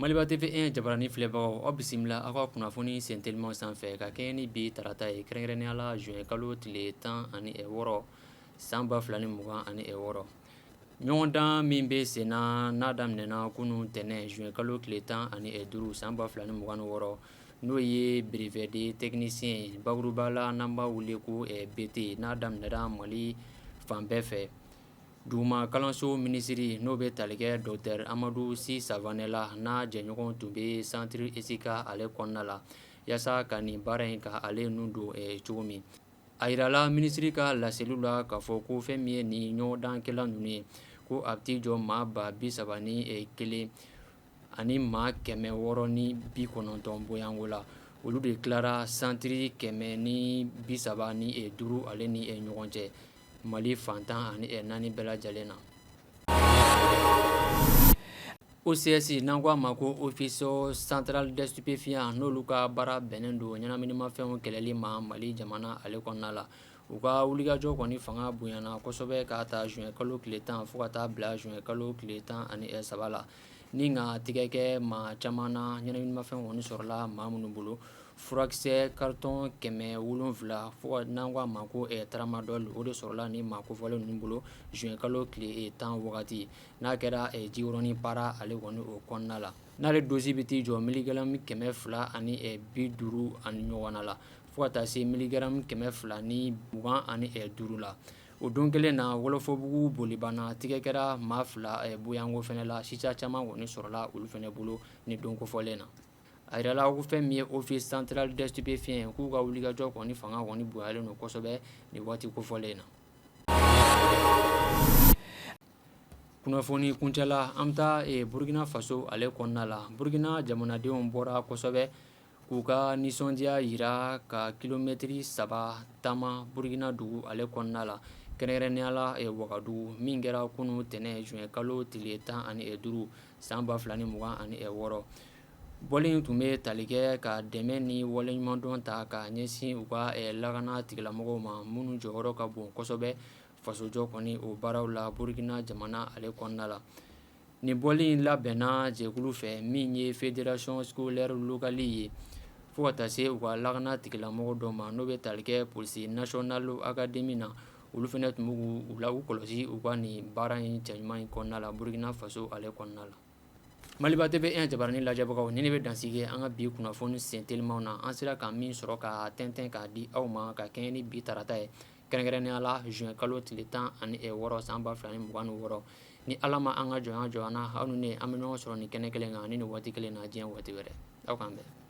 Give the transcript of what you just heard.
Maliba TV1 jabarani filɛbagaw, aw bisimila aw ka kunnafoni sentelimaw sanfɛ ka kɛɲɛ ni bi tarata ye, kɛrɛnkɛrɛnnenya la juin kalo tile 16 san 2026. Ɲɔgɔndan min bɛ senna n'a daminɛna kunun tɛnɛn juin kalo tile 15 san 2026, n'o ye brevet de technicien ye, bakuruba la n'an b'a wele ko BT, n'a daminɛra Mali fan bɛɛ fɛ. Duguma kalanso minisiri, n'o bɛ tali kɛ docteur Amadu Si Savanɛ la, n'a jɛɲɔgɔn tun bɛ centre ESICA ale kɔnɔna la yaasa ka nin baara in ka ale nun don cogo min. A jirala minisiri ka laseliw la k'a fɔ ko fɛn min ye nin ɲɔgɔndankɛla ninnu ye, ko a bɛ t'i jɔ maa 31 ani maa 690 bɔɲɔgɔnko la. Olu de tilara santiri 135 ale ni ɲɔgɔn cɛ Mali fan 14 bɛɛ lajɛlen na. OCS, n'an ko a ma ko Office central des stupéfiants, n'olu ka baara bɛnnen don ɲɛnaminimafɛnw kɛlɛli ma Mali jamana ale kɔnɔna la, u ka wulikajɔ kɔni fanga bonyana kosɛbɛ k'a ta juin kalo tile 10 fo ka taa bila juin kalo tile 13 la, ni ka tigɛ kɛ maa caman na. Ɲɛnaminimafɛn kɔni sɔrɔla maa minnu bolo, furakisɛ carton 700 fo n'an ko a ma ko tramadol, o de sɔrɔla ni maa kofɔlen ninnu bolo juin kalo tile 10 wagati, n'a kɛra Jikɔrɔni Para ale kɔni o kɔnɔna la, n'ale dose bɛ t'i jɔ miligaramu 250 ani ɲɔgɔn la fo ka taa se miligaramu 225 la. O don kelen na, Wɔlɔfɔbugu Bolibana, tigɛ kɛra maa fila bɔɲɔgɔnko fana la, chicha caman kɔni sɔrɔla olu fana bolo ni don kofɔlen na. A jirala ko fɛn min ye Office central des stupéfiants, k'u ka wulikajɔ kɔni fanga kɔni bonyalen don kosɛbɛ nin waati kofɔlen na. Kunnafoni kuncɛ la, an bɛ taa Burukina Faso ale kɔnɔna la. Burukina jamanadenw bɔra kosɛbɛ k'u ka nisɔndiya jira ka kilomɛtiri 3 taama Burukina dugu ale kɔnɔna la, kɛrɛnkɛrɛnnenya la Wagadugu, min kɛra kunun tɛnɛn juin kalo tile 15 san 2026. Bɔli in tun bɛ tali kɛ ka dɛmɛ ni waleɲumandɔn ta ka ɲɛsin u ka lakana tigilamɔgɔw ma, minnu jɔyɔrɔ ka bon kosɛbɛ fasojɔ kɔni o baaraw la Burukina jamana ale kɔnɔna la. Nin bɔli in labɛnna jɛkulu fɛ min ye fédération scolaire locale ye, fo ka taa se u ka lakana tigilamɔgɔ dɔ ma, n'o bɛ tali kɛ police nationale académie na. Olu fana tun b'u la u kɔlɔsi u ka nin baara in cɛɲuman in kɔnɔna la Burukina Faso ale kɔnɔna la. Maliba TV1 jabarani lajɛbagaw, ni ne bɛ dansigi an ka bi kunnafoni sen telimanw na, an sera ka min sɔrɔ ka tɛntɛn k'a di aw ma ka kɛɲɛ ni bi tarata ye, kɛrɛnkɛrɛnnenya la juin kalo tile 16 san 2026. Ni Ala ma an ka jɔnya jɔ an na, aw ni ne an bɛ ɲɔgɔn sɔrɔ nin kɛnɛ kelen kan ni nin waati kelen na diɲɛ waati wɛrɛ. Aw k'an bɛn.